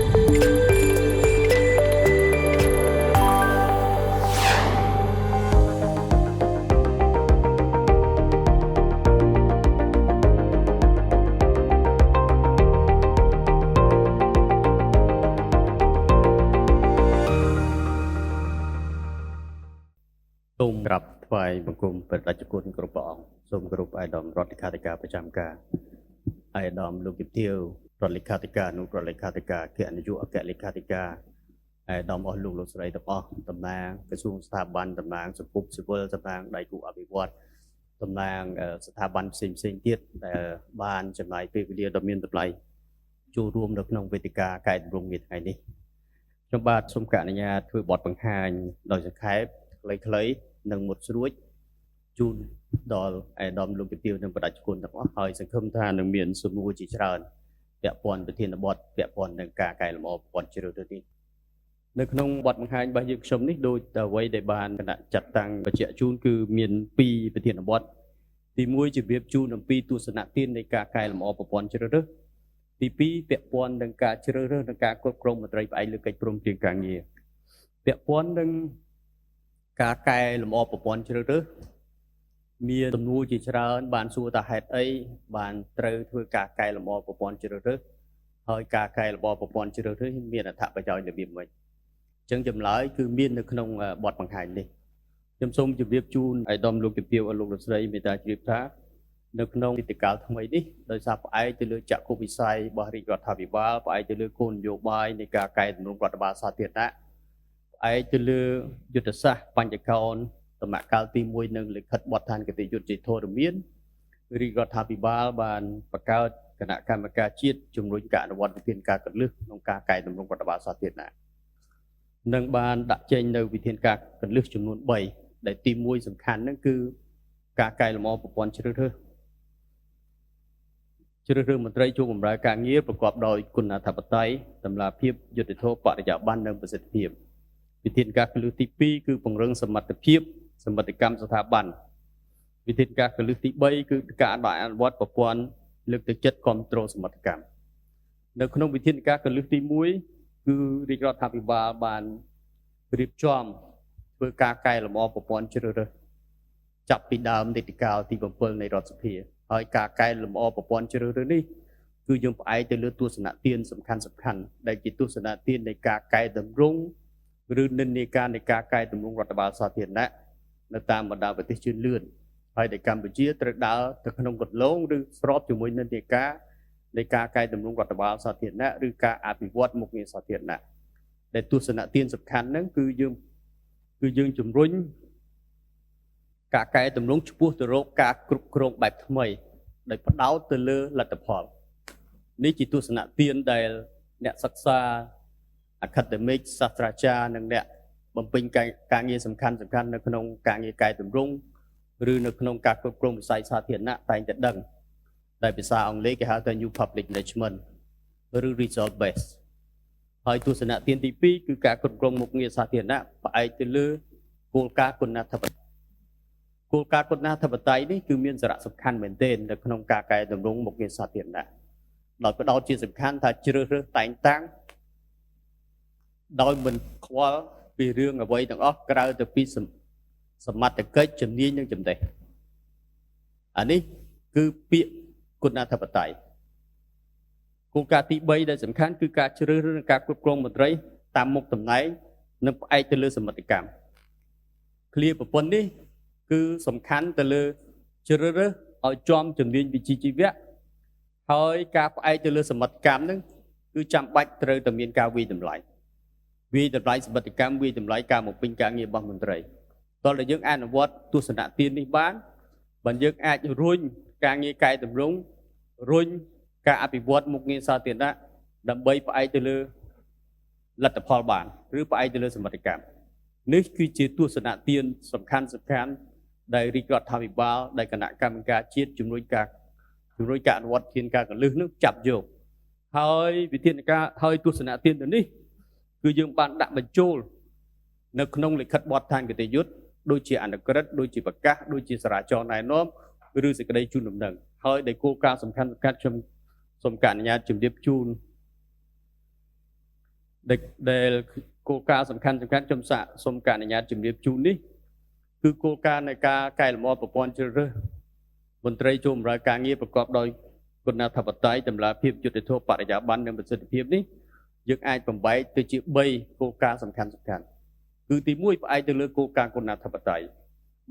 សូមក្រាបថ្វាយបង្គំព្រះតេជគុណគ្រប់ព្រះអង្គសូមគោរពឯកឧត្តមរដ្ឋលេខាធិការប្រចាំការឯកឧត្តមលោកជំទាវរដ្ឋលេខាធិការអនុរដ្ឋលេខាធិការអគ្គនាយកអគ្គលេខាធិការឯកឧត្តមអស់លោកលោកស្រីទាំងអស់តំណាងក្រសួងស្ថាប័នតំណាងសង្គមស៊ីវិលតំណាងដៃគូអភិវឌ្ឍតំណាងស្ថាប័នផ្សេងផ្សេងទៀតដែលបានចំណាយពេលវេលាដ៏មានតម្លៃចូលរួមនៅក្នុងវេទិកាកែតម្រង់នាថ្ងៃនេះខ្ញុំបាទសូមអនុញ្ញាតធ្វើបទបង្ហាញដោយសង្ខេបខ្លីៗនិងមុតស្រួចជូនដល់ឯកឧត្តមលោកជំទាវនិងបដិជនទាំងអស់ហើយសង្ឃឹមថានឹងមានសំណួរជាច្រើនពាក់ព័ន្ធប្រធានបទពាក់ព័ន្ធនឹងការកែលម្អប្រព័ន្ធជ្រើសរើសនេះនៅក្នុងបទបង្ហាញរបស់យើងខ្ញុំនេះដោយតែអ្វីដែលបានគណៈចាត់តាំងបញ្ជាក់ជូនគឺមាន2ប្រធានបទទី1ជម្រាបជូនអំពីទស្សនទាននៃការកែលម្អប្រព័ន្ធជ្រើសរើសទី2ពាក់ព័ន្ធនឹងការជ្រើសរើសនិងការគ្រប់គ្រងមន្ត្រីផ្អែកលើកិច្ចព្រមព្រៀងការងារពាក់ព័ន្ធនឹងការកែលម្អប្រព័ន្ធជ្រើសរើសមានសំណួរជាច្រើនបានសួរថាហេតុអីបានត្រូវធ្វើការកែលម្អប្រព័ន្ធជ្រើសរើសហើយការកែលម្អប្រព័ន្ធជ្រើសរើសមានអត្ថប្រយោជន៍របៀបម៉េចអញ្ចឹងចម្លើយគឺមាននៅក្នុងបទបង្ហាញនេះខ្ញុំសូមជម្រាបជូនឯកឧត្តមលោកជំទាវអស់លោកលោកស្រីមេត្តាជ្រាបថានៅក្នុងនីតិកាលថ្មីនេះដោយសារផ្អែកទៅលើចក្ខុវិស័យរបស់រាជរដ្ឋាភិបាលផ្អែកទៅលើគោលនយោបាយនៃការកែតម្រង់រដ្ឋបាលសាធារណៈផ្អែកទៅលើយុទ្ធសាស្ត្របញ្ចកោណដំណាក់កាលទី1និងលិខិតបទដ្ឋានគតិយុត្តិជាធរមានរាជរដ្ឋាភិបាលបានបង្កើតគណៈកម្មការជាតិជំរុញការអនុវត្តវិធានការកលឹះក្នុងការកែតម្រង់រដ្ឋបាលសាធារណៈនិងបានដាក់ចេញនៅវិធានការកលឹះចំនួន3ដែលទី1សំខាន់ហ្នឹងគឺការកែលម្អប្រព័ន្ធជ្រើសរើសមន្ត្រីជួបបម្រើការងារប្រកបដោយគុណធបត័យតម្លាភាពយុត្តិធម៌បរិយាបន្ននិងប្រសិទ្ធភាពវិធានការកលឹះទី2គឺពង្រឹងសមត្ថភាពសមិទ្ធកម្មស្ថាប័នវិធានការកលឹះទី3គឺការអនុវត្តប្រព័ន្ធលើកទឹកចិត្តគ្រប់គ្រងសមិទ្ធកម្មនៅក្នុងវិធានការកលឹះទី1គឺរាជរដ្ឋាភិបាលបានរៀបចំធ្វើការកែលម្អប្រព័ន្ធជ្រើសរើសចាប់ពីដើមនីតិកាលទី7នៃរដ្ឋសភាហើយការកែលម្អប្រព័ន្ធជ្រើសរើសនេះគឺយើងផ្អែកទៅលើទស្សនទានសំខាន់សំខាន់ដែលជាទស្សនទាននៃការកែតម្រង់ឬនិន្នាការនៃការកែតម្រង់រដ្ឋបាលសាធារណៈនៅតាមបណ្ដាប្រទេសជឿនលឿនហើយដែលកម្ពុជាត្រូវដើរទៅក្នុងគន្លងឬស្របជាមួយនិន្នាការនៃការកែតម្រង់រដ្ឋបាលសាធារណៈឬការអភិវឌ្ឍមុខងារសាធារណៈដែលទស្សនទានសំខាន់ហ្នឹងគឺយើងជំរុញការកែតម្រង់ឆ្ពោះទៅរកការគ្រប់គ្រងបែបថ្មីដោយផ្ដោតទៅលើលទ្ធផលនេះជាទស្សនទានដែលអ្នកសិក្សា academic សាស្ត្រាចារ្យនិងអ្នកបំពេញការងារសំខាន់សំខាន់នៅក្នុងការងារកែតម្រង់ឬនៅក្នុងការគ្រប់គ្រងវិស័យសាធារណៈតែងតែដឹងដែលភាសាអង់គ្លេសគេហៅថា New Public Management ឬ Result Based ហើយទស្សនទានទី2គឺការគ្រប់គ្រងមុខងារសាធារណៈផ្អែកទៅលើគោលការណ៍គុណធបត័យគោលការណ៍គុណធបត័យនេះគឺមានសារៈសំខាន់មែនទែននៅក្នុងការកែតម្រង់មុខងារសាធារណៈដោយផ្ដោតជាសំខាន់ថាជ្រើសរើសតែងតាំងដោយមិនខ្វល់ពីរឿងអ្វីទាំងអស់ក្រៅទៅពីសមត្ថកិច្ចជំនាញនិងចំណេះអានេះគឺពាក្យគុណធបត័យគោលការណ៍ទី3ដែលសំខាន់គឺការជ្រើសរើសនិងការគ្រប់គ្រងមន្ត្រីតាមមុខតំណែងនិងផ្អែកទៅលើសមិទ្ធកម្មឃ្លាប្រពន្ធនេះគឺសំខាន់ទៅលើជ្រើសរើសឲ្យជាប់ជំនាញវិជ្ជាជីវៈហើយការផ្អែកទៅលើសមិទ្ធកម្មនឹងគឺចាំបាច់ត្រូវតែមានការវាយតម្លៃសមិទ្ធកម្មវាយតម្លៃការបំពេញការងាររបស់មន្ត្រីតោះតែយើងអនុវត្តទស្សនទាននេះបានបើយើងអាចរុញការងារកែតម្រង់រុញការអភិវឌ្ឍមុខងារសាធារណៈដើម្បីផ្អែកទៅលើលទ្ធផលបានឬផ្អែកទៅលើសមិទ្ធកម្មនេះគឺជាទស្សនទានសំខាន់សំខាន់ដែលរាជរដ្ឋាភិបាលដែលគណៈកម្មការជាតិជំរុញការអនុវត្តធានការកលឹះនឹងចាប់យកហើយវិធានការហើយទស្សនទានទៅនេះគឺយើងបានដាក់បញ្ចូលនៅក្នុងលិខិតបទដ្ឋានគតិយុត្តិដូចជាអនុក្រឹត្យដូចជាប្រកាសដូចជាសារាចរណែនាំឬសេចក្តីជូនដំណឹងហើយដែលគោលការណ៍សំខាន់សំខាន់ខ្ញុំសូមអនុញ្ញាតជម្រាបជូន ដែលគោលការណ៍សំខាន់សំខាន់ខ្ញុំសាកសូមការអនុញ្ញាតជម្រាបជូននេះគឺគោលការណ៍នៃការកែលម្អប្រព័ន្ធជ្រើសរើសមន្ត្រីចូលបម្រើការងារប្រកបដោយគុណធិបតេយ្យតម្លាភាពយុត្តិធម៌បរិយាបន្ននិងប្រសិទ្ធភាពនេះយើងអាចបំបែកទៅជា3គោលការណ៍សំខាន់សំខាន់គឺទី1ផ្អែកទៅលើគោលការណ៍គុណធិបតេយ្យ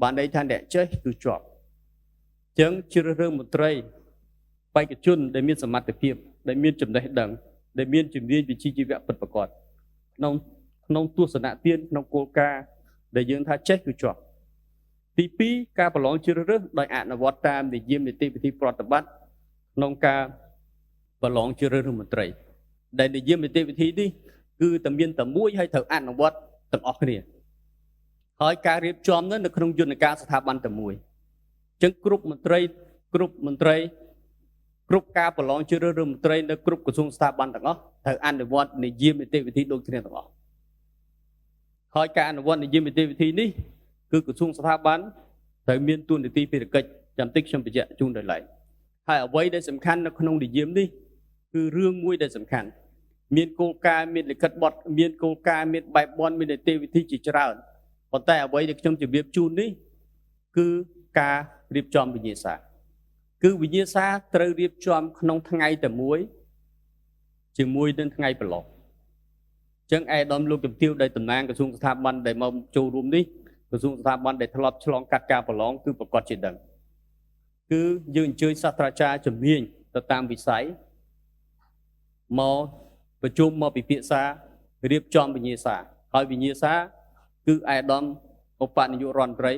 បានន័យថាអ្នកចេះគឺជាប់អញ្ចឹងជ្រើសរើសមន្ត្រីបេក្ខជនដែលមានសមត្ថភាពដែលមានចំណេះដឹងដែលមានជំនាញវិជ្ជាជីវៈពិតប្រាកដក្នុងទស្សនៈទានក្នុងគោលការណ៍ដែលយើងថាចេះគឺជាប់ទី2ការប្រឡងជ្រើសរើសដោយអនុវត្តតាមនិយមនីតិវិធីប្រតិបត្តិក្នុងការប្រឡងជ្រើសរើសមន្ត្រីដែលនិយមនីតិវិធីនេះគឺតែមានតែមួយហើយត្រូវអនុវត្តទាំងអស់គ្នាហើយការរៀបចំនោះនៅក្នុងយន្តការស្ថាប័នតែមួយអញ្ចឹងគ្រប់មន្ត្រីគ្រប់ការប្រឡងជ្រើសរើសមន្ត្រីនៅគ្រប់ក្រសួងស្ថាប័នទាំងអស់ត្រូវអនុវត្តនិយមនីតិវិធីដូចគ្នាទាំងអស់ហើយការអនុវត្តនិយមនីតិវិធីនេះគឺក្រសួងស្ថាប័នត្រូវមានតួនាទីភារកិច្ចចាំតិចខ្ញុំបញ្ជាក់ជូនដោយឡែកហើយអ្វីដែលសំខាន់នៅក្នុងនិយមនេះគឺរឿងមួយដែលសំខាន់មានគោលការណ៍មានលិខិតបទមានគោលការណ៍មានបែបបទមាននីតិវិធីជាច្រើនប៉ុន្តែអ្វីដែលខ្ញុំជម្រាបជូននេះគឺការរៀបចំវិញ្ញាសាគឺវិញ្ញាសាត្រូវរៀបចំក្នុងថ្ងៃតែមួយជាមួយនឹងថ្ងៃប្រឡងអញ្ចឹងឯកឧត្តមលោកជំទាវដែលតំណាងក្រសួងស្ថាប័នដែលមកចូលរួមនេះក្រសួងស្ថាប័នដែលធ្លាប់ឆ្លងកាត់ការប្រឡងគឺប្រកាសជាដឹងគឺយើងអញ្ជើញសាស្ត្រាចារ្យជំនាញទៅតាមវិស័យមកប្រជុំមកពិភាក្សារៀបចំវិញ្ញាសាហើយវិញ្ញាសាគឺឯកឧត្តមឧបនាយករដ្ឋមន្ត្រី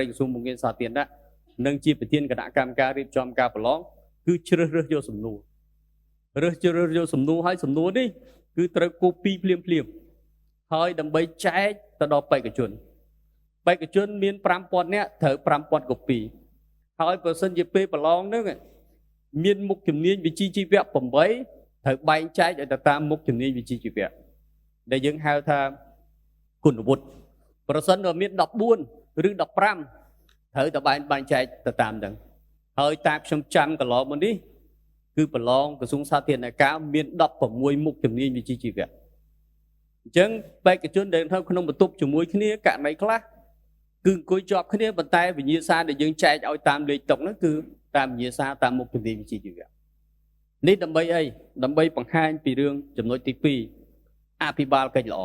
ក្រសួងមុខងារសាធារណៈនិងជាប្រធានគណៈកម្មការរៀបចំការប្រឡងគឺជ្រើសរើសយកសំណួរជ្រើសរើសយកសំណួរហើយសំណួរនេះគឺត្រូវកូពីភ្លាមភ្លាមហើយដើម្បីចែកទៅដល់បេក្ខជនបេក្ខជនមាន5000នាក់ត្រូវ5000កូពីហើយបើសិនជាពេលប្រឡងហ្នឹងមានមុខជំនាញវិជ្ជាជីវៈ8ត្រូវបែងចែកឲ្យទៅតាមមុខជំនាញវិជ្ជាជីវៈដែលយើងហៅថាគុណវុឌ្ឍប្រសិនបើមាន14ឬ15ត្រូវតែបែងចែកទៅតាមហ្នឹងហើយតាមខ្ញុំចាំកន្លងមកនេះគឺប្រឡងក្រសួងសាធារណការមាន16មុខជំនាញវិជ្ជាជីវៈអញ្ចឹងបេក្ខជនដែលនៅក្នុងបន្ទប់ជាមួយគ្នាករណីខ្លះគឺអង្គុយជាប់គ្នាប៉ុន្តែវិញ្ញាសាដែលយើងចែកឲ្យតាមលេខតុហ្នឹងគឺតាមវិញ្ញាសាតាមមុខជំនាញវិជ្ជាជីវៈនេះដើម្បីអីដើម្បីបង្ហាញពីរឿងចំណុចទី2អភិបាលកិច្ចល្អ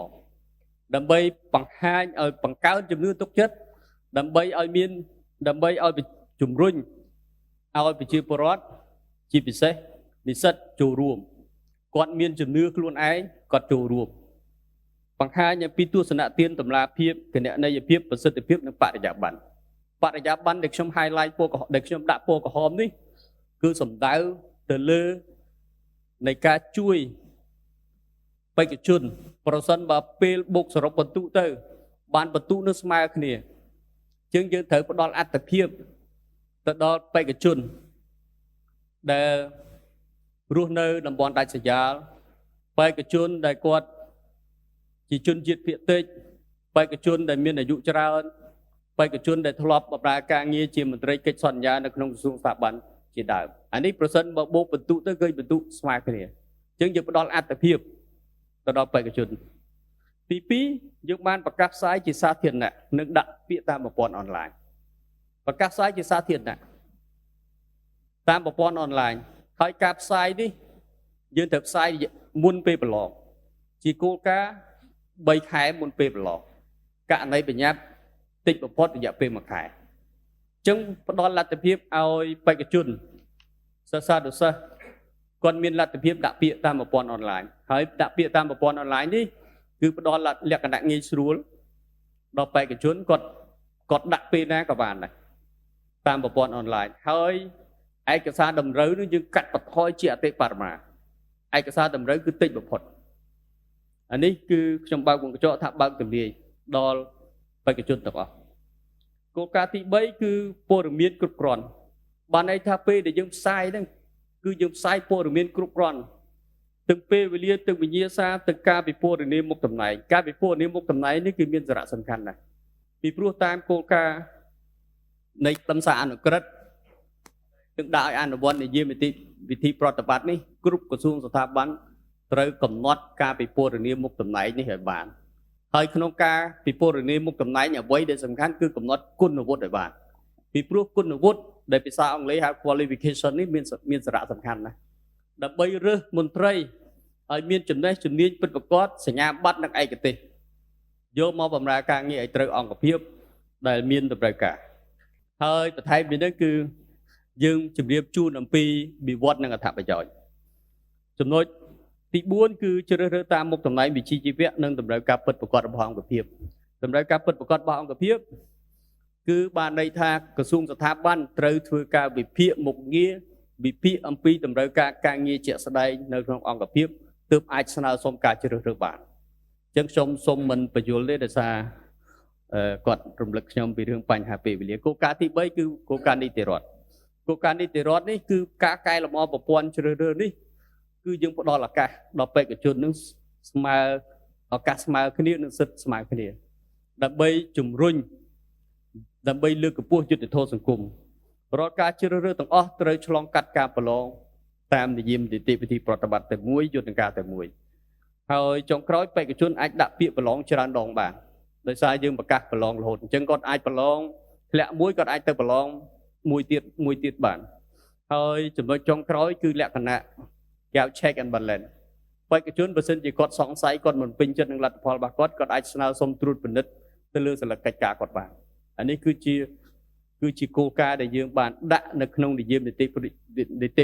ដើម្បីបង្ហាញឲ្យបង្កើនជំនឿទុកចិត្តដើម្បីឲ្យមានដើម្បីឲ្យជំរុញឲ្យប្រជាពលរដ្ឋជាពិសេសនិស្សិតចូលរួមគាត់មានជំនឿខ្លួនឯងគាត់ចូលរួមបង្ហាញអំពីទស្សនៈទានតម្លាភាពគណនេយ្យភាពប្រសិទ្ធភាពនិងបរិយាបន្នបរិយាបន្នដែលខ្ញុំ highlight ពណ៌ដែលខ្ញុំដាក់ពណ៌ក្រហមនេះគឺសំដៅទៅលើនៃការជួយបេក្ខជនប្រសិនបើពេលបុកសរុបបន្ទុកទៅបានបន្ទុកនៅស្មើគ្នាជាងយើងត្រូវផ្ដល់អត្ថភាពទៅដល់បេក្ខជនដែលរស់នៅតំបន់ដាច់ស្រយាលបេក្ខជនដែលគាត់ជាជនជាតិភាគតិចបេក្ខជនដែលមានអាយុច្រើនបេក្ខជនដែលធ្លាប់បម្រើការងារជាមន្ត្រីកិច្ចសន្យានៅក្នុងក្រសួងស្ថាប័នជាដើមអានេះប្រសិនបើបូកបន្ទុកទៅឃើញបន្ទុកស្មើគ្នាអញ្ចឹងយើងផ្ដល់អត្ថភាពទៅដល់បេក្ខជនទី2យើងបានប្រកាសផ្សាយជាសាធារណៈនិងដាក់ពាក្យតាមប្រព័ន្ធអនឡាញប្រកាសផ្សាយជាសាធារណៈតាមប្រព័ន្ធអនឡាញហើយការផ្សាយនេះយើងត្រូវផ្សាយមុនពេលប្រឡងជាគោលការណ៍3ខែមុនពេលប្រឡងករណីប្រញាប់តិចបំផុតរយៈពេល1ខែអញ្ចឹងផ្ដល់លទ្ធភាពឲ្យបេក្ខជនសិស្សានុសិស្សគាត់មានលទ្ធភាពដាក់ពាក្យតាមប្រព័ន្ធអនឡាញហើយដាក់ពាក្យតាមប្រព័ន្ធអនឡាញនេះគឺផ្ដល់លក្ខណៈងាយស្រួលដល់បេក្ខជនគាត់ដាក់ពេលណាក៏បានដែរតាមប្រព័ន្ធអនឡាញហើយឯកសារតម្រូវនឹងយើងកាត់បន្ថយជាអតិបរមាឯកសារតម្រូវគឺតិចបំផុតអានេះគឺខ្ញុំបើកវងកញ្ចក់ថាបើកទលាយដល់បេក្ខជនទាំងអស់គោលការណ៍ទី3គឺព័ត៌មានគ្រប់គ្រាន់បានន័យថាពេលដែលយើងផ្សាយហ្នឹងគឺយើងផ្សាយព័ត៌មានគ្រប់គ្រាន់ទាំងពេលវេលាទាំងវិញ្ញាសាទាំងការពិពណ៌នាមុខតំណែងការពិពណ៌នាមុខតំណែងនេះគឺមានសារៈសំខាន់ណាស់ពីព្រោះតាមគោលការណ៍នៃខ្លឹមសារអនុក្រឹត្យនឹងដាក់ឲ្យអនុវត្តនិយមនីតិវិធីប្រតិបត្តិនេះគ្រប់ក្រសួងស្ថាប័ន ត្រូវកំណត់ការពិពណ៌នាមុខតំណែងនេះឲ្យបានហើយក្នុងការពិពណ៌នាមុខតំណែងអ្វីដែលសំខាន់គឺកំណត់គុណវុឌ្ឍឲ្យបានពីព្រោះគុណវុឌ្ឍដែលភាសាអង់គ្លេសហៅ qualification នេះមានសារៈសំខាន់ណាស់ដើម្បីរើសមន្ត្រីឲ្យមានចំណេះជំនាញពិតប្រាកដសញ្ញាបត្រនិងឯកទេសយកមកបម្រើការងារឲ្យត្រូវអង្គភាពដែលមានតម្រូវការហើយបន្ថែមពីនេះគឺយើងជម្រាបជូនអំពីវិវត្តនិងអត្ថប្រយោជន៍ចំណុចទី4គឺជ្រើសរើសតាមមុខតំណែងវិជ្ជាជីវៈនិងតម្រូវការពិតប្រាកដរបស់អង្គភាពតម្រូវការពិតប្រាកដរបស់អង្គភាពគឺបានន័យថាក្រសួងស្ថាប័នត្រូវធ្វើការវិភាគមុខងារវិភាគអំពីតម្រូវការការងារជាក់ស្ដែងនៅក្នុងអង្គភាពទើបអាចស្នើសុំការជ្រើសរើសបានអញ្ចឹងខ្ញុំសូមមិនបញ្យល់ទេដោយសារគាត់រំលឹកខ្ញុំពីរឿងបញ្ហាពេលវេលាគោលការណ៍ទី3គឺគោលការណ៍នីតិរដ្ឋគោលការណ៍នីតិរដ្ឋនេះគឺការកែលម្អប្រព័ន្ធជ្រើសរើសនេះគឺយើងផ្ដល់ឱកាសដល់បេក្ខជននឹងស្មើឱកាសស្មើគ្នានិងសិទ្ធិស្មើគ្នាដើម្បីជំរុញដើម្បីលើកកម្ពស់យុត្តិធម៌សង្គមរាល់ការជ្រើសរើសទាំងអស់ត្រូវឆ្លងកាត់ការប្រឡងតាមនិយមនីតិវិធីប្រតិបត្តិតែមួយយន្តការតែមួយហើយចុងក្រោយបេក្ខជនអាចដាក់ពាក្យប្រឡងច្រើនដងបានដោយសារយើងប្រកាសប្រឡងរហូតអញ្ចឹងគាត់អាចប្រឡងធ្លាក់មួយគាត់អាចទៅប្រឡងមួយទៀតបានហើយចំណុចចុងក្រោយគឺលក្ខណៈគេហៅ check and balance បេក្ខជនបើសិនជាគាត់សង្ស័យគាត់មិនពេញចិត្តនឹងលទ្ធផលរបស់គាត់គាត់អាចស្នើសុំត្រួតពិនិត្យទៅលើសិលឹកកិច្ចការគាត់បានអានេះគឺជាគោលការណ៍ដែលយើងបានដាក់នៅក្នុងនិយមនីតិ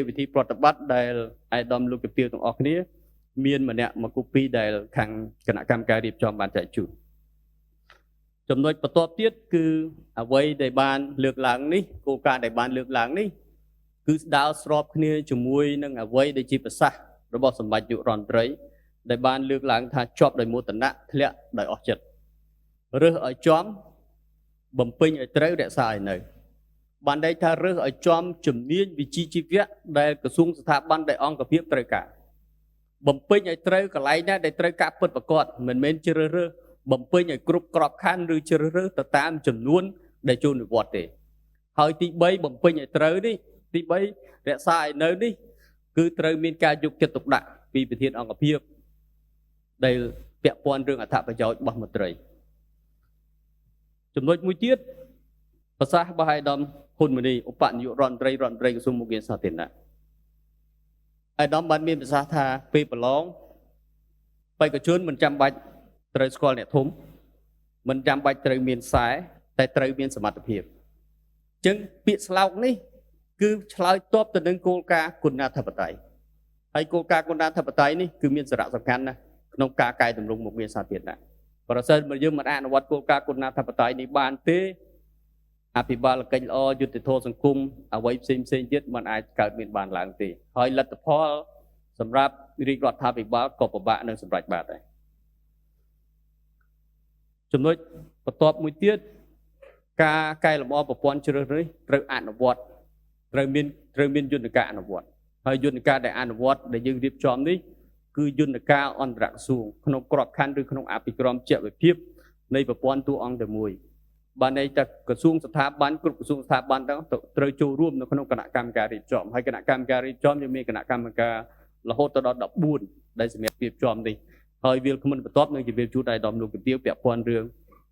វិធីប្រតិបត្តិដែលអាយដាមលោកជំទាវទាំងអស់គ្នាមានម្នាក់មកគូពីដែលខាងគណៈកម្មការរៀបចំបានចែកជូនចំណុចបន្ទាប់ទៀតគឺអ្វីដែលបានលើកឡើងនេះគោលការណ៍ដែលបានលើកឡើងនេះគឺស្ដារស្របគ្នាជាមួយនឹងអ្វីដែលជាប្រសាសន៍របស់សម្ដេចយុរដ្ឋមន្ត្រីដែលបានលើកឡើងថាជាប់ដោយមោទនៈធ្លាក់ដោយអស់ចិត្តរើសឲ្យចំបំពេញឲ្យត្រូវរក្សាឲ្យនៅបានន័យថារើសឲ្យចំជំនាញវិជ្ជាជីវៈដែលក្រសួងស្ថាប័នដែលអង្គភាពត្រូវការបំពេញឲ្យត្រូវកន្លែងណាដែលត្រូវការពិតប្រាកដមិនមែនជ្រើសរើសបំពេញឲ្យគ្រប់ក្របខ័ណ្ឌឬជ្រើសរើសទៅតាមចំនួនដែលចូលនិវត្តន៍ទេហើយទី3បំពេញឲ្យត្រូវនេះទី3រក្សាឲ្យនៅនេះគឺត្រូវមានការយកចិត្តទុកដាក់ពីប្រធានអង្គភាពដែលពាក់ព័ន្ធរឿងអត្ថប្រយោជន៍របស់មន្ត្រីចំណុចមួយទៀតប្រសាសន៍របស់អាយដាមហ៊ុនម៉ាណីឧបនាយករដ្ឋមន្ត្រីរដ្ឋមន្ត្រីក្រសួងមុខងារសាធារណៈអាយដាមបានមានប្រសាសន៍ថាពេលប្រឡងបេក្ខជនមិនចាំបាច់ត្រូវស្គាល់អ្នកធំមិនចាំបាច់ត្រូវមានខ្សែតែត្រូវមានសមត្ថភាពអញ្ចឹងពាក្យស្លោកនេះគឺឆ្លើយតបទៅនឹងគោលការណ៍គុណាធិបតេយ្យហើយគោលការណ៍គុណាធិបតេយ្យនេះគឺមានសារៈសំខាន់ណាស់ក្នុងការកែតម្រង់មុខងារសាធារណៈប្រសិនបើយើងមិនអនុវត្តគោលការណ៍គុណាធិបតេយ្យនេះបានទេអភិបាលកិច្ចល្អយុត្តិធម៌សង្គមអ្វីផ្សេងផ្សេងទៀតមិនអាចកើតមានបានឡើងទេហើយលទ្ធផលសម្រាប់រាជរដ្ឋាភិបាលក៏ពិបាកនឹងសម្រេចបានដែរចំណុចបន្ទាប់មួយទៀតការកែលម្អប្រព័ន្ធជ្រើសរើសត្រូវអនុវត្តត្រូវមានយន្តការអនុវត្តហើយយន្តការដែលអនុវត្តដែលយើងរៀបចំនេះគឺយន្តការអន្តរក្រសួងក្នុងក្របខ័ណ្ឌឬក្នុងអភិក្រមជាវិភាពនៃប្រព័ន្ធតួអង្គតែមួយបានន័យថាក្រសួងស្ថាប័នគ្រប់ក្រសួងស្ថាប័នទាំងត្រូវចូលរួមនៅក្នុងគណៈកម្មការរៀបចំហើយគណៈកម្មការរៀបចំយើងមានគណៈកម្មការរហូតទៅដល់14ដែលសម្រាប់រៀបចំនេះហើយវាគ្មិនបន្ទាប់នឹងជម្រាបជូនដល់ដំលោកជំទាវពាក់ព័ន្ធរឿង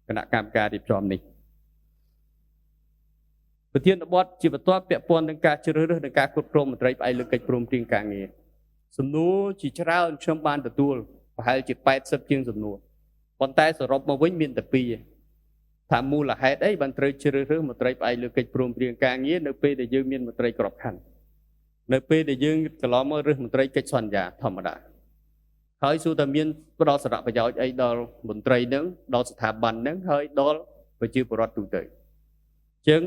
គណៈកម្មការរៀបចំនេះប្រធានបទជាបន្ទាប់ពាក់ព័ន្ធនឹងការជ្រើសរើសនិងការគ្រប់គ្រងមន្ត្រីផ្អែកលើកិច្ចព្រមព្រៀងការងារសំណួរជាច្រើនខ្ញុំបានទទួលប្រហែលជា80ជាងសំណួរប៉ុន្តែសរុបមកវិញមានតែពីរថាមូលហេតុអីបានត្រូវជ្រើសរើសមន្ត្រីផ្អែកលើកិច្ចព្រមព្រៀងការងារនៅពេលដែលយើងមានមន្ត្រីក្របខ័ណ្ឌនៅពេលដែលយើងកន្លងមករើសមន្ត្រីកិច្ចសន្យាធម្មតាហើយសួរថាមានផ្ដល់សារៈប្រយោជន៍អីដល់មន្ត្រីនឹងដល់ស្ថាប័ននឹងហើយដល់ប្រជាពលរដ្ឋទូទៅអញ្ចឹង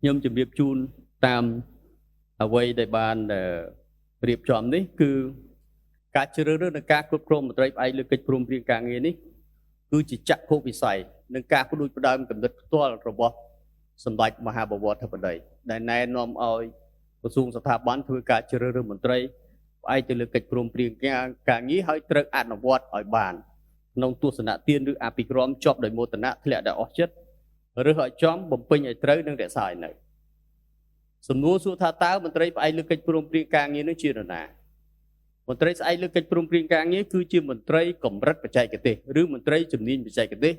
ខ្ញុំជម្រាបជូនតាមអ្វីដែលបានរៀបចំនេះគឺការជ្រើសរើសនិងការគ្រប់គ្រងមន្ត្រីផ្អែកលើកិច្ចព្រមព្រៀងការងារនេះគឺជាចក្ខុវិស័យនិងការផ្ដួចផ្ដើមគំនិតផ្ទាល់របស់សម្ដេចមហាបវរធិបតីដែលណែនាំឲ្យក្រសួងស្ថាប័នធ្វើការជ្រើសរើសមន្ត្រីផ្អែកទៅលើកិច្ចព្រមព្រៀងការងារហើយត្រូវអនុវត្តឲ្យបានក្នុងទស្សនទានឬអភិក្រមជាប់ដោយមោទនៈធ្លាក់ដោយអស់ចិត្តរើសឲ្យចំបំពេញឲ្យត្រូវនិងរក្សាឲ្យនៅសំណួរសួរថាតើមន្ត្រីផ្អែកលើកិច្ចព្រមព្រៀងការងារនោះជានរណា មន្ត្រីស្អែកលើកិច្ចព្រមព្រៀងការងារគឺជាមន្ត្រីកម្រិតបច្ចេកទេសឬមន្ត្រីជំនាញបច្ចេកទេស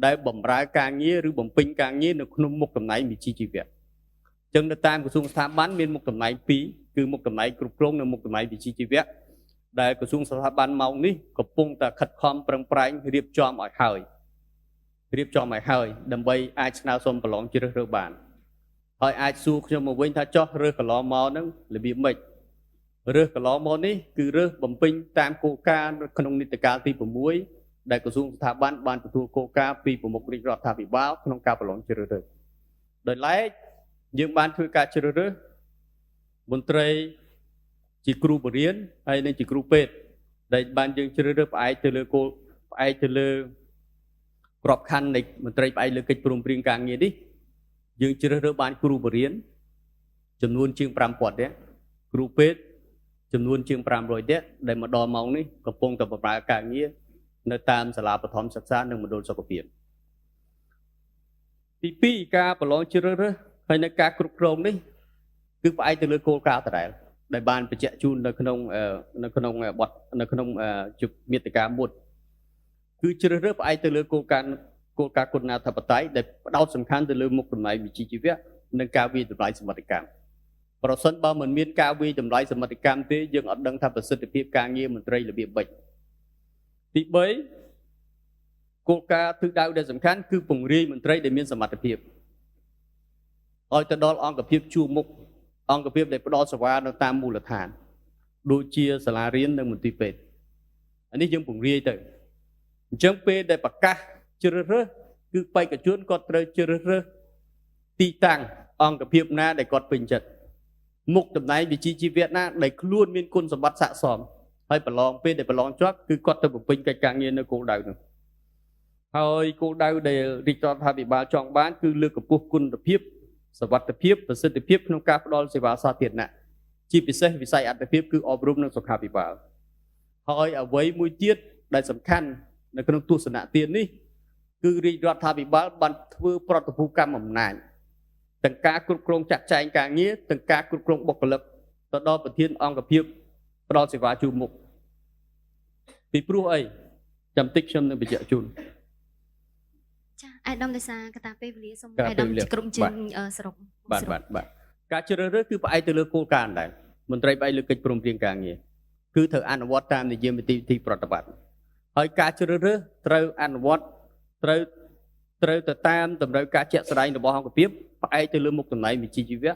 ដែលបម្រើការងារឬបំពេញការងារនៅក្នុងមុខតំណែងវិជ្ជាជីវៈចឹងនៅតាមក្រសួងស្ថាប័នមានមុខតំណែងពីរគឺមុខតំណែងគ្រប់គ្រងនិងមុខតំណែងវិជ្ជាជីវៈដែលក្រសួងស្ថាប័នមកនេះកំពុងតែខិតខំប្រឹងប្រែងរៀបចំឲ្យហើយដើម្បីអាចស្នើសុំប្រឡងជ្រើសរើសបានហើយអាចសួរខ្ញុំមកវិញថាចោះរើសកន្លងមកហ្នឹងរបៀបម៉េចរើសកន្លងមកនេះគឺរើសបំពេញតាមគោលការណ៍ក្នុងនីតិកាលទី6ដែលក្រសួងស្ថាប័នបានទទួលគោលការណ៍ពីប្រមុខរាជរដ្ឋាភិបាលក្នុងការប្រឡងជ្រើសរើសដោយឡែកយើងបានធ្វើការជ្រើសរើសមន្ត្រីជាគ្រូបរិញ្ញាហើយនិងជាគ្រូពេទ្យដែលបានយើងជ្រើសរើសផ្អែកទៅលើគោលផ្អែកទៅលើក្របខ័ណ្ឌនៃមន្ត្រីផ្អែកលើកិច្ចព្រមព្រៀងការងារនេះយើងជ្រើសរើសបានគ្រូបរិញ្ញាចំនួនជាង5000នាក់គ្រូពេទ្យចំនួនជាង500នាក់ដែលមកដល់ម៉ោងនេះកំពុងតែបម្រើការងារនៅតាមសាលាបឋមសិក្សានិងមណ្ឌលសុខភាពទី2ការប្រឡងជ្រើសរើសហើយនៅការគ្រប់គ្រងនេះគឺផ្អែកទៅលើគោលការណ៍ដដែលដែលបានបញ្ជាក់ជូននៅក្នុងបទនៅក្នុងមាតិកាមួយគឺជ្រើសរើសផ្អែកទៅលើគោលការណ៍គុណាធិបតេយ្យដែលផ្ដោតសំខាន់ទៅលើមុខតំណែងវិជ្ជាជីវៈនិងការវាយតម្លៃសមត្ថកម្មប្រសិនបើមិនមានការវាយតម្លៃសមត្ថកម្មទេយើងអត់ដឹងថាប្រសិទ្ធភាពការងារមន្ត្រីរបៀបម៉េចទី3គោលការណ៍ទិសដៅដែលសំខាន់គឺពង្រាយមន្ត្រីដែលមានសមត្ថភាពឲ្យទៅដល់អង្គភាពជួរមុខអង្គភាពដែលផ្ដល់សេវានៅតាមមូលដ្ឋានដូចជាសាលារៀននិងមន្ទីរពេទ្យអានេះយើងពង្រាយទៅអញ្ចឹងពេលដែលប្រកាសជ្រើសរើសគឺបេក្ខជនគាត់ត្រូវជ្រើសរើសទីតាំងអង្គភាពណាដែលគាត់ពេញចិត្តមុខតំណែងវិជ្ជាជីវៈណាដែលខ្លួនមានគុណសម្បត្តិស័ក្តិសមហើយប្រឡងពេលដែលប្រឡងជាប់គឺគាត់ទៅបំពេញកិច្ចការងារនៅគោលដៅនោះហើយគោលដៅដែលរាជរដ្ឋាភិបាលចង់បានគឺលើកកម្ពស់គុណភាពសុវត្ថិភាពប្រសិទ្ធភាពក្នុងការផ្ដល់សេវាសាធារណៈជាពិសេសវិស័យអត្ថភាពគឺអប់រំនិងសុខាភិបាលហើយអ្វីមួយទៀតដែលសំខាន់នៅក្នុងទស្សនទាននេះគឺរាជរដ្ឋាភិបាលបានធ្វើប្រតិភូកម្មអំណាចទាំងការគ្រប់គ្រងចាត់ចែងការងារទាំងការគ្រប់គ្រងបុគ្គលិកទៅដល់ប្រធានអង្គភាពផ្ដល់សេវាជួរមុខពីព្រោះអីចាំតិចខ្ញុំនឹងបញ្ជាក់ជូនចាអាយដាមដោយសារកត្តាពេលវេលាសូមអាយដាមគ្រប់ជើងសរុបបាទការជ្រើសរើសគឺផ្អែកទៅលើគោលការណ៍ដែរមន្ត្រីផ្អែកលើកិច្ចព្រមព្រៀងការងារគឺត្រូវអនុវត្តតាមនិយមវិធីប្រតិបត្តិហើយការជ្រើសរើសត្រូវអនុវត្តត្រូវទៅតាមតម្រូវការជាក់ស្ដែងរបស់អង្គភាពផ្អែកទៅលើមុខតំណែងវិជ្ជាជីវៈ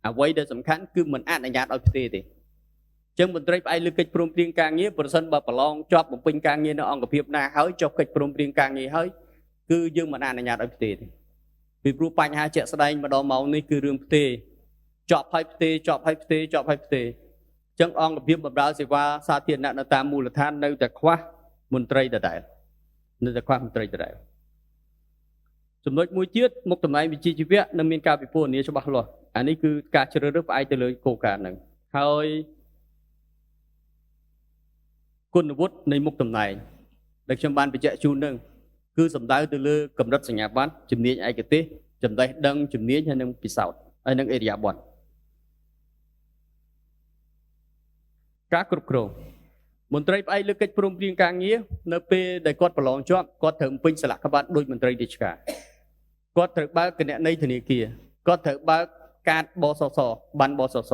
អ្វីដែលសំខាន់គឺមិនអនុញ្ញាតឲ្យផ្ទេរទេអញ្ចឹងមន្ត្រីផ្អែកលើកិច្ចព្រមព្រៀងការងារប្រសិនបើប្រឡងជាប់បំពេញការងារនៅអង្គភាពណាហើយចុះកិច្ចព្រមព្រៀងការងារហើយគឺយើងមិនអនុញ្ញាតឲ្យផ្ទេរទេពីព្រោះបញ្ហាជាក់ស្ដែងម្ដងម៉ោងនេះគឺរឿងផ្ទេរជាប់ហើយផ្ទេរជាប់ហើយផ្ទេរជាប់ហើយផ្ទេរអញ្ចឹងអង្គភាពបម្រើសេវាសាធារណៈនៅតាមមូលដ្ឋាននៅតែខ្វះមន្ត្រីដដែលនៅតែខ្វះមន្ត្រីដដែលចំណុចមួយទៀតមុខតំណែងវិជ្ជាជីវៈនឹងមានការពិពណ៌នាច្បាស់លាស់អានេះគឺការជ្រើសរើសផ្អែកទៅលើគោលការណ៍ហ្នឹងហើយគុណវុឌ្ឍនៃមុខតំណែងដែលខ្ញុំបានបញ្ជាក់ជូននឹងគឺសំដៅទៅលើកម្រិតសញ្ញាបត្រជំនាញឯកទេសចំណេះដឹងជំនាញហើយនិងពិសោធន៍ហើយនិងឥរិយាបថការគ្រប់គ្រងមន្ត្រីផ្អែកលើកិច្ចព្រមព្រៀងការងារនៅពេលដែលគាត់ប្រឡងជាប់គាត់ត្រូវបំពេញសលាកបត្រដូចមន្ត្រីរាជការគាត់ត្រូវបើកគណនីធនាគារគាត់ត្រូវបើកកាតបសសបានបសស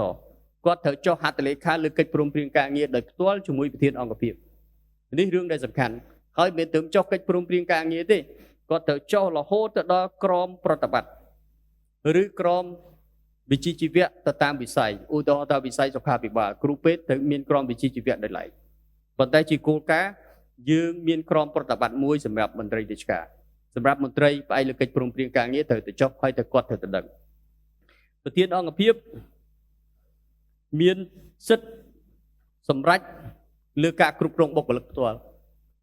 គាត់ត្រូវចុះហត្ថលេខាលើកិច្ចព្រមព្រៀងការងារដោយផ្ទាល់ជាមួយប្រធានអង្គភាពនេះរឿងដែលសំខាន់ហើយមិនត្រឹមចុះកិច្ចព្រមព្រៀងការងារទេគាត់ត្រូវចុះរហូតទៅដល់ក្រមប្រតិបត្តិឬក្រមវិជ្ជាជីវៈទៅតាមវិស័យឧទាហរណ៍ថាវិស័យសុខាភិបាលគ្រូពេទ្យត្រូវមានក្រមវិជ្ជាជីវៈដោយឡែកប៉ុន្តែជាគោលការណ៍យើងមានក្រមប្រតិបត្តិមួយសម្រាប់មន្ត្រីរាជការសម្រាប់មន្ត្រីផ្អែកលើកិច្ចព្រមព្រៀងការងារត្រូវទៅចុះហើយទៅគាត់ត្រូវទៅដឹងប្រធានអង្គភាពមានសិទ្ធិសម្រេចលើការគ្រប់គ្រងបុគ្គលិកផ្ទាល់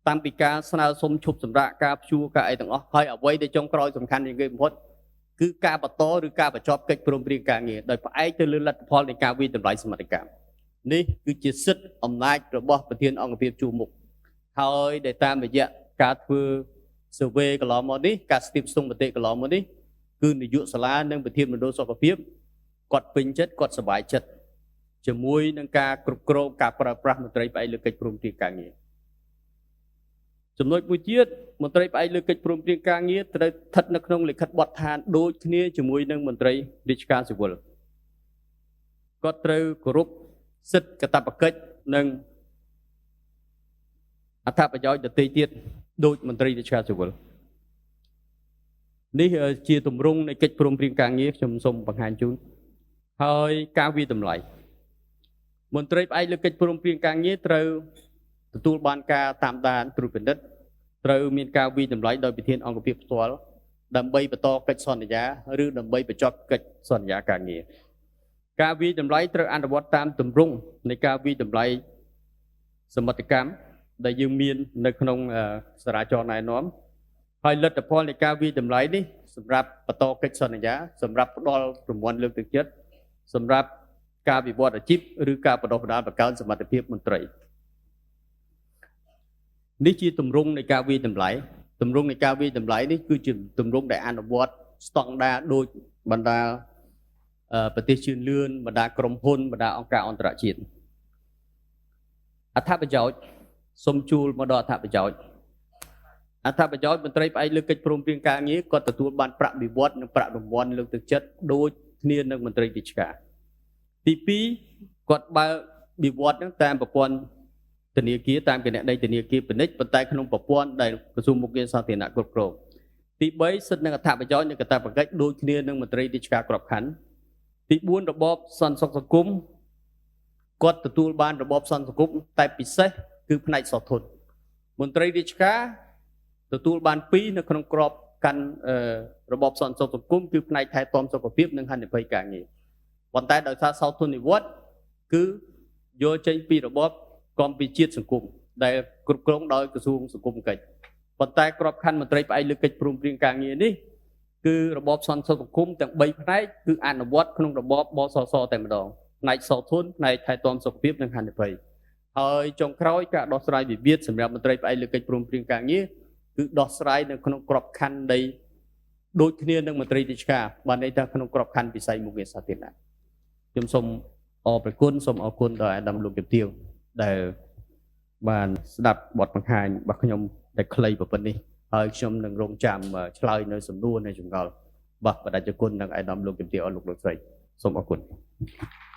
តាំងពីការស្នើសុំឈប់សម្រាកការព្យួរការអីទាំងអស់ហើយអ្វីដែលចុងក្រោយសំខាន់ជាងគេបំផុតគឺការបន្តឬការបញ្ចប់កិច្ចព្រមព្រៀងការងារដោយផ្អែកទៅលើលទ្ធផលនៃការវាយតម្លៃសមត្ថកម្មនេះគឺជាសិទ្ធិអំណាចរបស់ប្រធានអង្គភាពជួរមុខហើយដែលតាមរយៈការធ្វើ survey កន្លងមកនេះការស្ទាបស្ទង់មតិកន្លងមកនេះគឺនាយកសាលានិងប្រធានមណ្ឌលសុខភាពគាត់ពេញចិត្តគាត់សប្បាយចិត្ត ជាមួយនឹងការគ្រប់គ្រងការប្រើប្រាស់មន្ត្រីផ្អែកលើកិច្ចព្រមព្រៀងការងារចំណុចមួយទៀតមន្ត្រីផ្អែកលើកិច្ចព្រមព្រៀងការងារត្រូវស្ថិតនៅក្នុងលិខិតបទដ្ឋានដូចគ្នាជាមួយនឹងមន្ត្រីរាជការស៊ីវិលគាត់ត្រូវគោរពសិទ្ធិកាតព្វកិច្ចនិងអត្ថប្រយោជន៍ដទៃទៀតដូចមន្ត្រីរាជការស៊ីវិលនេះជាទម្រង់នៃកិច្ចព្រមព្រៀងការងារខ្ញុំសូមបង្ហាញជូនហើយការវាយតម្លៃមន្ត្រីផ្អែកលើកិច្ចព្រមព្រៀងការងារត្រូវទទួលបានការតាមដានត្រួតពិនិត្យត្រូវមានការវាយតម្លៃដោយប្រធានអង្គភាពផ្ទាល់ដើម្បីបន្តកិច្ចសន្យាឬដើម្បីបញ្ចប់កិច្ចសន្យាការងារការវាយតម្លៃត្រូវអនុវត្តតាមទម្រង់នៃការវាយតម្លៃសមិទ្ធកម្មដែលយើងមាននៅក្នុងសារាចរណែនាំហើយលទ្ធផលនៃការវាយតម្លៃនេះសម្រាប់បន្តកិច្ចសន្យាសម្រាប់ផ្ដល់រង្វាន់លើកទឹកចិត្តសម្រាប់ការវិវត្តអាជីពឬការបណ្ដុះបណ្ដាលបង្កើនសមត្ថភាពមន្ត្រីនេះជាទម្រង់នៃការវាយតម្លៃទម្រង់នៃការវាយតម្លៃនេះគឺជាទម្រង់ដែលអនុវត្តស្តង់ដារដូចបណ្ដាប្រទេសជឿនលឿនបណ្ដាក្រុមហ៊ុនបណ្ដាអង្គការអន្តរជាតិអត្ថប្រយោជន៍សូមជួលមកដល់អត្ថប្រយោជន៍អត្ថប្រយោជន៍មន្ត្រីផ្អែកលើកិច្ចព្រមព្រៀងការងារគាត់ទទួលបានប្រាក់បៀវត្សនិងប្រាក់រង្វាន់លើកទឹកចិត្តដូចគ្នានឹងមន្ត្រីរាជការទី2គាត់បើបៀវត្សនឹងតាមប្រព័ន្ធធនាគារតាមគណនីធនាគារពាណិជ្ជប៉ុន្តែក្នុងប្រព័ន្ធដែលក្រសួងមុខងារសាធារណៈគ្រប់គ្រងទី3សិទ្ធិនិងអត្ថប្រយោជន៍និងកាតព្វកិច្ចដូចគ្នានឹងមន្ត្រីរាជការក្របខ័ណ្ឌទី4របបសន្តិសុខសង្គមគាត់ទទួលបានរបបសន្តិសុខសង្គមតែពិសេសគឺផ្នែកសោធនមន្ត្រីរាជការទទួលបាន2នៅក្នុងក្របកាន់របបសន្តិសុខសង្គមគឺផ្នែកថែទាំសុខភាពនិងហានិភ័យការងារប៉ុន្តែដោយសារសោធននិវត្តន៍គឺយកចេញពីរបបកម្ពុជាជាតិសង្គមដែលគ្រប់គ្រងដោយក្រសួងសង្គមកិច្ចប៉ុន្តែក្របខ័ណ្ឌមន្ត្រីផ្អែកលើកិច្ចព្រមព្រៀងការងារនេះគឺរបបសន្តិសុខសង្គមទាំង3ផ្នែកគឺអនុវត្តក្នុងរបបបសសតែម្ដងផ្នែកសោធនផ្នែកថែទាំសុខភាពនិងហានិភ័យហើយចុងក្រោយការដោះស្រាយវិវាទសម្រាប់មន្ត្រីផ្អែកលើកិច្ចព្រមព្រៀងការងារគឺដោះស្រាយនៅក្នុងក្របខ័ណ្ឌនៃដូចគ្នានឹងមន្ត្រីរាជការបានន័យថាក្នុងក្របខ័ណ្ឌវិស័យមុខងារសាធារណៈខ្ញុំសូមអរព្រគុណសូមអរគុណដល់អាដាមលោកជំទាវដែលបានស្ដាប់បទបង្ហាញរបស់ខ្ញុំដែលខ្លីប៉ុណ្ណេះហើយខ្ញុំនឹងរងចាំឆ្លើយនៅសំណួរនៅចម្ងល់របស់បដិជននិងអាដាមលោកជំទាវអស់លោកលោកស្រីសូមអរគុណ។